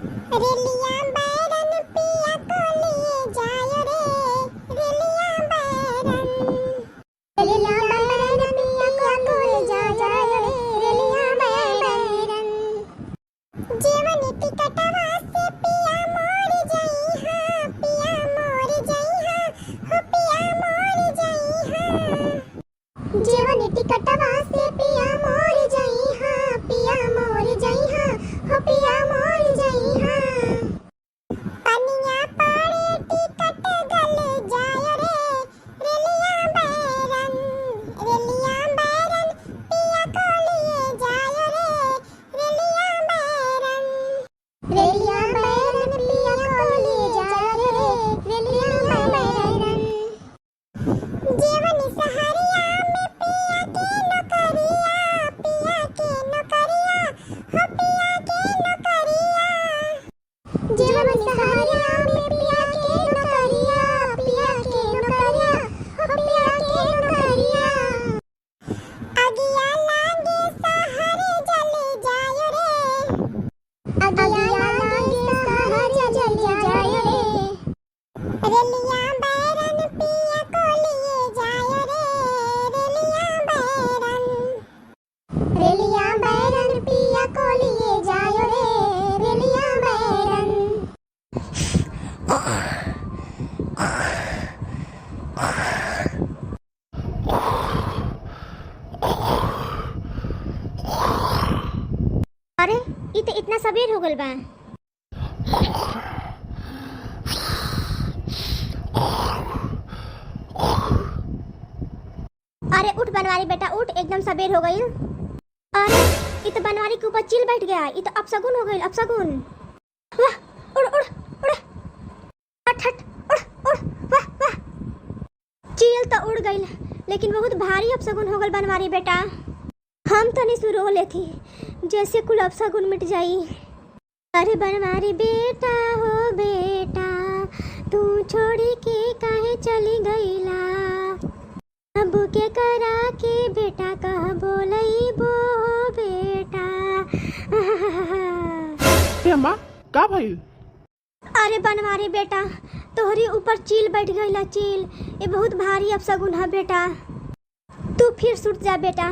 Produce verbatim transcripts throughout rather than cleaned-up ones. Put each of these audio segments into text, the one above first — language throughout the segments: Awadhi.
रेलिया बैरन पिया को लिए जायो रे, रेलिया बैरन। रेलिया बैरन पिया को लिए जायो रे, रेलिया बैरन। जेवन टिकटवा से पिया मोर जइहा, पिया मोर जइहा, हो पिया मोर जइहा। जेवन टिकटवा से पिया मोर जइहा, पिया मोर जइहा, हो पिया मोर जइहा। पनिया पड़े टिकट गल जाय रे, रेलिया बैरन, रेलिया बैरन, पिया को लिए जाय रे, रेलिया बैरन। रेलिया बैरन पिया को लिए जाय रे, रेलिया बैरन। जेवन सहरिया में पिया के नौकरिया, पिया के नौकरिया, हो पिया के नौकरिया। जेवन सहरिया में पिया के नौकरिया, पिया के नौकरिया, हो पिया के नौकरिया। अगिया लागे सहर जल जाय रे, अगिया लागे सहर जल जाय रे। रेलिया बैरन पिया को लिए जाय रे, रेलिया बैरन। रेलिया बैरन पिया को लिए जाय रे, रेलिया बैरन। अरे, ई त इतना सबेर हो गल बा। अरे उठ बनवारी बेटा उठ, एकदम सबेर हो गइल। अरे इ त बनवारी के ऊपर चील बैठ गया, इ त अपसगुन हो गइल, अपसगुन। वाह, उड़ उड़ उड़, हट हट, उड़ उड़, वाह वाह। चील त उड़ गइल, लेकिन बहुत भारी अपसगुन हो गइल बनवारी बेटा। हम तनी सुरो लेथी, जैसे कुल अपसगुन मिट जाई। अरे बनवारी बेटा हो बेटा, तू छोड़ी के काहे चली गईला? अब के करा के बेटा कह बोलइबो हो बेटा। ए अम्मा, का भइल? अरे बनवारी बेटा, तोहरी ऊपर चील बैठ गईला, चील। ये बहुत भारी अपसगुन है बेटा। तू फिर सुत जा बेटा,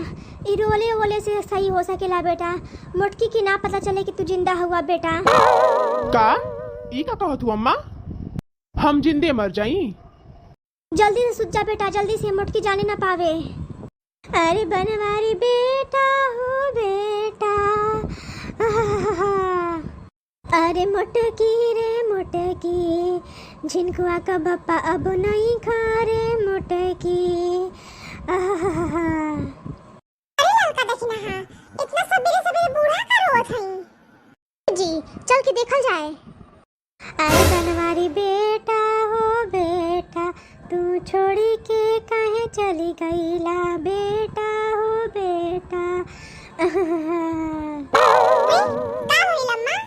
ई रोले वोले से सही हो सकेला बेटा। मोटकी की ना पता चले कि तू जिंदा हुआ बेटा। का? ई का कहत हू अम्मा? हम जिंदे मर जाई? जल्दी से सुत जा बेटा, जल्दी से, मोटकी जाने ना पावे। अरे बनवारी बेटा हो बेटा, आहा। अरे मोटकी रे मोटकी, झिनकुआ का बप्पा अब नहीं खा रे मोटकी। आहा। अरे ललका दखिनहा, इतना सबेरे सबेरे बूढ़ा का रोवत हई? जी, चल के देखल जाए। अरे बनवारी बेटा हो बेटा, तू छोड़ी के काहे चली गईला बेटा हो बेटा। ए, का भइल अम्मा?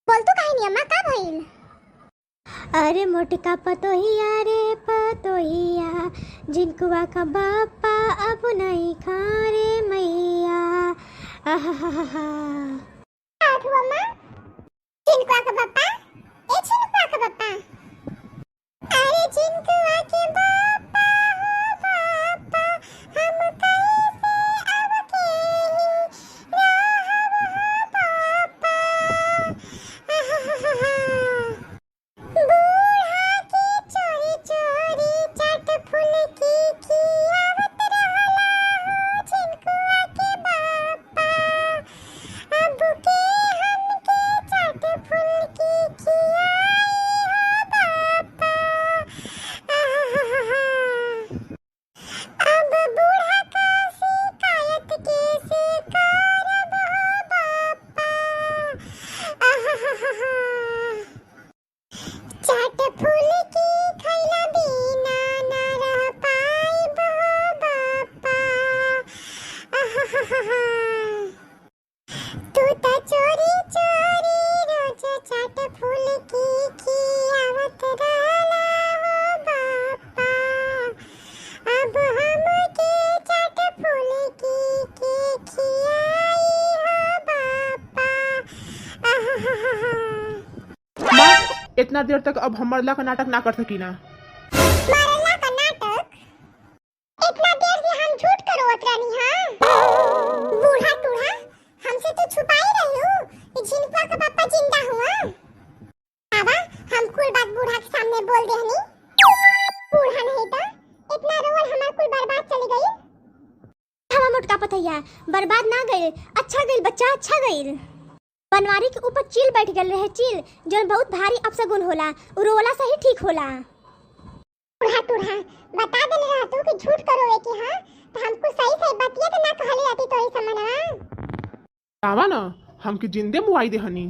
बोल तू काहे नहीं अम्मा, का भइल? अरे मोटका पतोहिया रे पतोहिया, झिनकुआ का बप्पा अब नहीं खा रे मैया। आहा। का कहत हू अम्मा? झिनकुआ का बप्पा, ए झिनकुआ का बप्पा। अरे झिनकुआ के बप्पा हो बप्पा, हम कैसे अब केही रहब हो बप्पा। आहा। बूढ़ा के चोरी चोरी चाट फुलकी खियावत रहला हो झिनकुआ के बप्पा। अब के हमके चाट फुलकी खियाई हो बप्पा। आहा। अब बूढ़ा का शिकायत कैसे करब हो बप्पा। आहा। माँ, इतना देर तक अब हम मरला का नाटक ना कर सकी ना। मरला का नाटक? इतना देर से हम झूठ क रोवत रहनी, हाँ? बूढ़ा टूढ़ा, हमसे तो छुपाई रहलू कि झिनकुआ का पापा जिंदा हुआ। बाबा, हम कुल बात बूढ़ा के सामने बोल देहनी। बूढ़ा नहीं तो इतना रोवल हमार कुल बर्बाद चली गई। हवा मोटका पतैया, बर्बाद ना गइल, अच्छा गइल बच्चा, अच्छा गइल। बनवारी के ऊपर चील बैठ गइल रहे, चील, जौन बहुत भारी अपशगुन होला, उ रोवला से ही ठीक होला। टूढ़ा, टूढ़ा, बता देले रह तू कि झूठ क रोवे के, हाँ? तो हमको सही सही बतिया तो ना कहले रहती तोरी समनवा। आवा ना, हमके जिंदे मुआई देहनी।